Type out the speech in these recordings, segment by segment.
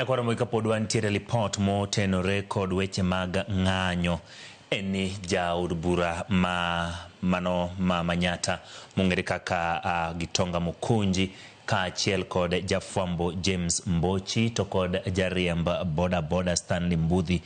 Nyakwar Ramogi kapod wantiere lipot motenore kod weche mag ng'anyo en ni jaod bura ma mano ma Manyatta mong'ere kaka Gitonga Mukunji kaachiel kod jafwambo James Mbochi to kod jariemb boda boda Stanley Mbudhi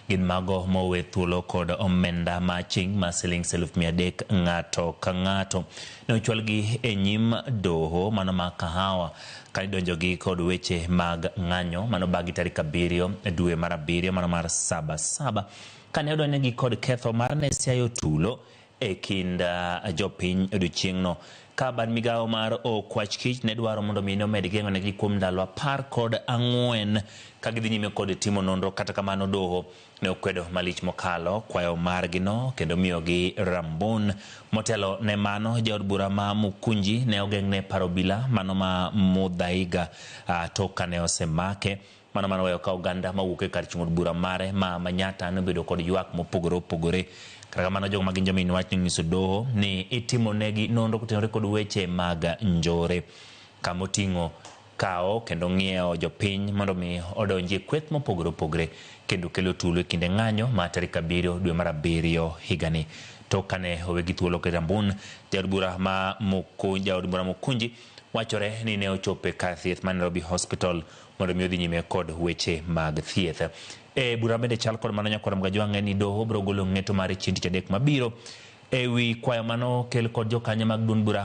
gin mago mowe thuolo kod omenda ma aching' ma siling 300,000 ng'ato ka ng'ato. Ne ochwalgi e nyim doho mano ma Kahawa ka idonjogi kod weche mag ng'anyo mano bagi tarik 7 dwe mar 7 mano mar 7 kane odonjnegi kod ketho mar ne siayo tulo e kind jopiny odiochieng'no. Ka bad migawo mar Okwach Kich ne dwaro mondo mi omed geng'onegi kuom ndalo 14 ka gidhi nyime kod timo nonro, kata kamano doho ne okwedo malich mokalo kwayo margi no kendo miyogi rambun. Motelo ne mano, jaod bura ma Mukunji ne ogeng'ne paro obila mano ma Muthaiga tok kane osemake. Mano mano weyo ka oganda mawuok e kar chung' od bura mare ma Manyatta nobedo kod ywak mopogore opogore. Kata kamano jogo ma gin jomin wach nonyiso doho ni itimo negi nonro kotenore kod weche mag njore kamoting'o kawo kendo ng'iewo jopiny mondo mi odonji e kweth mopogore opogore kendo kelo tulo e kinde ng'anyo ma tarik 7 dwe mar 7 higani. Tok kane owegi thuolo kod rambun, jaod bura ma jaod bura Mukunji wachore ni ne ochopo e kar thieth ma Nairobi Hospital mondo mi odhi nyime kod weche mag thieth. E bura bende chal kod mano nyakwar Mgajwang' ni doho biro golo ng'eto mare chieng' tich adek mabiro ewi kwayo mano kel kod jokanyo mag duond bura.